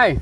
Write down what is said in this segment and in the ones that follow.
Hai.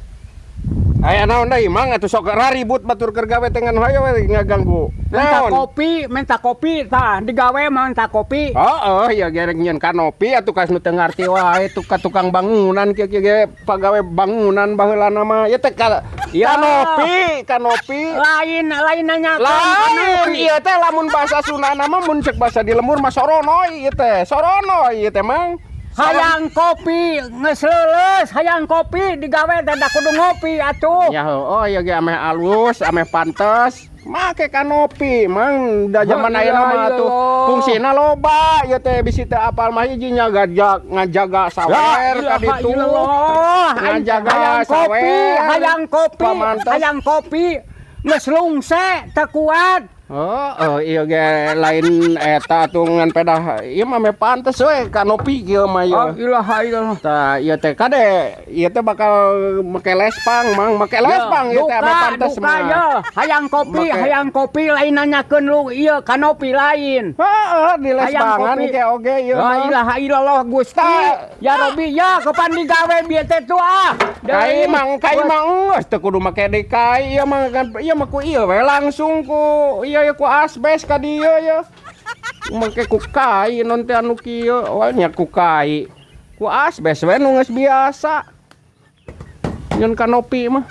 Aya naon deui, Mang? Atuh sok raribut batur keur gawe teh ngan hayo we ngaganggu. Minta Naon? kopi, minta kopi tah digawe mah minta kopi. Oh, ya gerek nyieun kanopi atuh kas nu teu ngarti wae tuh ka tukang bangunan kieu kieu ge pagawe bangunan baheulana mah. Ya teh ka Ya. kanopi, kanopi. Lain lain nanya. Lain ieu teh lamun bahasa Sundana mah, mun cek bahasa di lembur mah soronoy ieu teh. Soronoy ieu teh, Mang. Hayang kopi geus leuleus, hayang kopi digawe teh da kudu ngopi atuh. Ya oh ya ge ameh alus, ameh pantes. Make kanopi, Mang, da zaman Oh, ayeuna mah iya, atuh Allah. Fungsina loba ieu teh, bisi teu apal mah hiji nya ngajaga sawer ka ditu. Ngajaga Hayang kopi, sawer. Hayang kopi, Pamantes. Hayang kopi geus lungse teu kuat. Oh, iya ge lain eta atuh ngan pedah ieu mah meh pantes we kanopi kieu mah ieu. Oh, ilaha illallah. Tah, ieu teh kade, ieu teh bakal make lespang, Mang, make lespang ieu teh ame pantes duka mah. Ya, hayang kopi, Make- hayang kopi lain nanyakeun lu ieu kanopi lain. Heeh, di Hayang lespangan kopi. ke oge ieu La mah. ilaha illallah Gusti. Tah. Ya Robi ya kapan digawe bieu teh tuh ah. Kai mang, kai mang geus teu kudu make deui kai ieu mah kan ieu mah ku ieu we langsung ku ieu ya ku asbes ka dieu ya. Make ku kai non teh anu kieu, oh nya ku kai. Ku asbes we nu geus biasa. Nyeun kanopi mah.